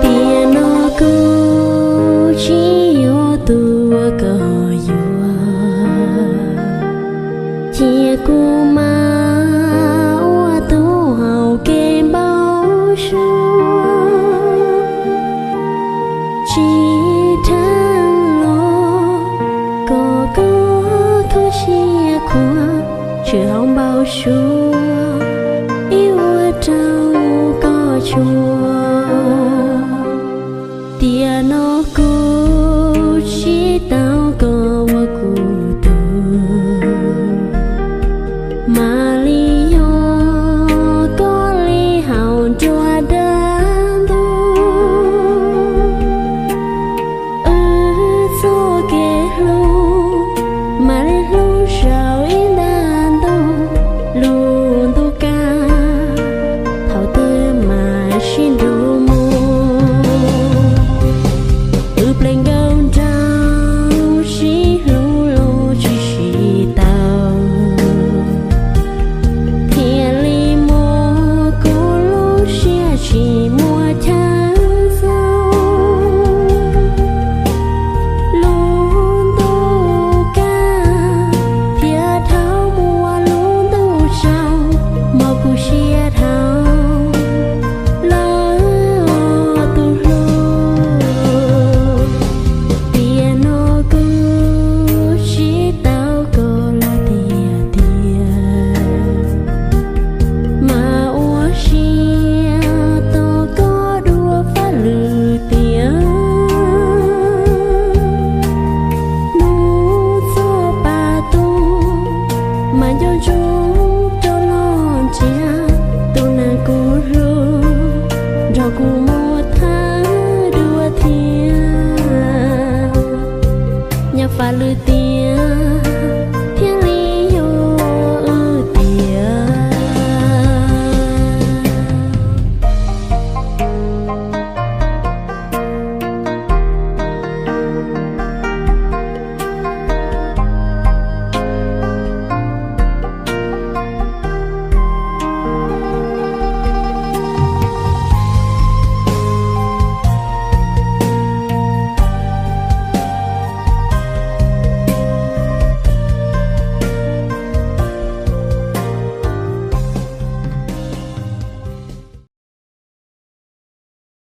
Tiam no kuv tsis yog tus uas koj yuav, cia kuv mas ua tus hauv kev npau suav. Tsis dheev los kom koj kho siab khuav, tseem hauv npau suav ib ua rau koj tsuag. Tiam no kuv tsis tau koj ua kuv tug, mam li yog koj li hauv nruab dawb ntug. Wb txoj kev hlub mam li hlub zaum ib nta ntuj, lub ntuj kaj thaum twg mam sib nrug mus. Wb ple nkauj nraug sib hlub los tsis sib tau, thiaj li muab kuv lub siab tsis muaj chaw xaus. Lub ntuj kaj thiab dhau muaj lub ntuj tsaus, mob kuv siab dhau lawm tus hlub. Tiam no kuv tsis tau koj lawm tiag tiag, mas ua siab tos koj dua faj lwm tiam. Hnub txog pa tuaj mas nco ntsoov rov los nrhiav tus neeg kuv hlub, nrog kuv